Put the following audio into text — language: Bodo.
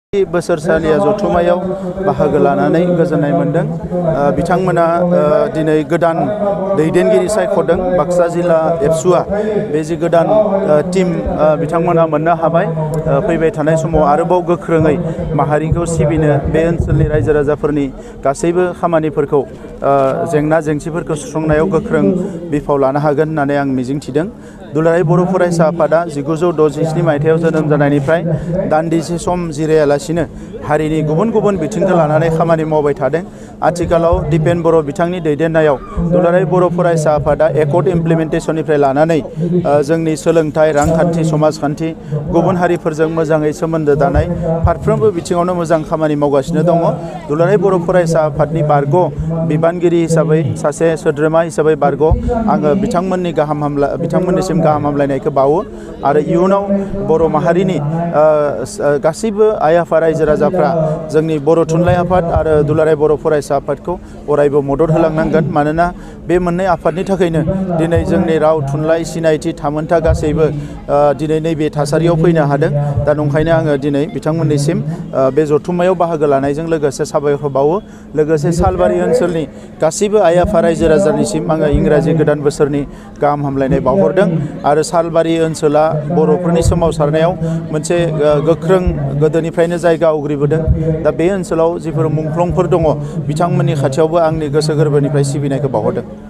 बोसोरसालिया जथुमायाव बाहागो लानानै गोजोननाय मोनदों। बिथांमोना दिनै गोदान दैदेनगिरि सायख'दों। बाक्सा जिल्ला एबसुआ बे जि गोदान टीम बिथांमोना मोननो हाबाय। फैबाय थानाय समाव आरोबाव गोख्रोङै माहारिखौ सिबिनो बे ओनसोलनि रायजो राजाफोरनि गासैबो खामानिफोरखौ जेंना जेंसिफोरखौ सुस्रांनायाव गोख्रों बिफाव लानो हागोन होननानै आं मिजिंथिदों। दुलाराय बर' फरायसा आफादा 1967 मायथाइयाव जोनोम जानायनिफ्राय दान्दिसे सम जिरायालासिनो हारिनि गुबुन गुबुन बिथिंखौ लानानै खामानि मावबाय थादों। आथिखालाव दिपेन बर' बिथांनि दैदेननायाव दुलाराय बर' फरायसा आफादा एकर्ड इमप्लिमेन्टेसननिफ्राय लानानै जोंनि सोलोंथाइ, रांखान्थि, समाजखान्थि, गुबुन हारिफोरजों मोजाङै सोमोन्दो दानाय फारफ्रोमबो बिथिङावनो मोजां खामानि मावगासिनो दङ। दुलाराय बर' फरायसा आफादनि बारग' बिबानगिरि हिसाबै सासे सोद्रोमा हिसाबै बारग' आङो बिथांमोननिसिम गाहाम हामलायनायखौ बावो आरो इयुनाव बर' माहारिनि गासैबो आइ आफा रायजो राजाफ्रा जोंनि बर' थुनलाइ आफाद आरो दुलाराय बर' फरायसा आफादखौ अरायबो मदद होलांनांगोन। मानोना बे मोननै आफादनि थाखायनो दिनै जोंनि राव, थुनलाइ, सिनायथि, थामोनथा गासैबो दिनै नैबे थासारियाव फैनो हादों। दा नंखायनो आङो दिनै बिथांमोननिसिम बे जथुम्मायाव बाहागो लानायजों लोगोसे साबायखर बावो। लोगोसे सालबारि ओनसोलनि गासैबो आइ आफा रायजो राजानिसिम आङो इंराजि गोदान बोसोरनि गाहाम हामलायनाय बावहरदों आरो सालबारि ओनसोला बर'फोरनि सोमावसारनायाव मोनसे गोख्रों गोदोनिफ्रायनो जायगा आवग्रिबोदों। दा बे ओनसोलाव जिफोर मुंख्लंफोर दङ बिथांमोननि खाथियावबो आंनि गोसो गोरबोनिफ्राय सिबिनायखौ बावहरदों।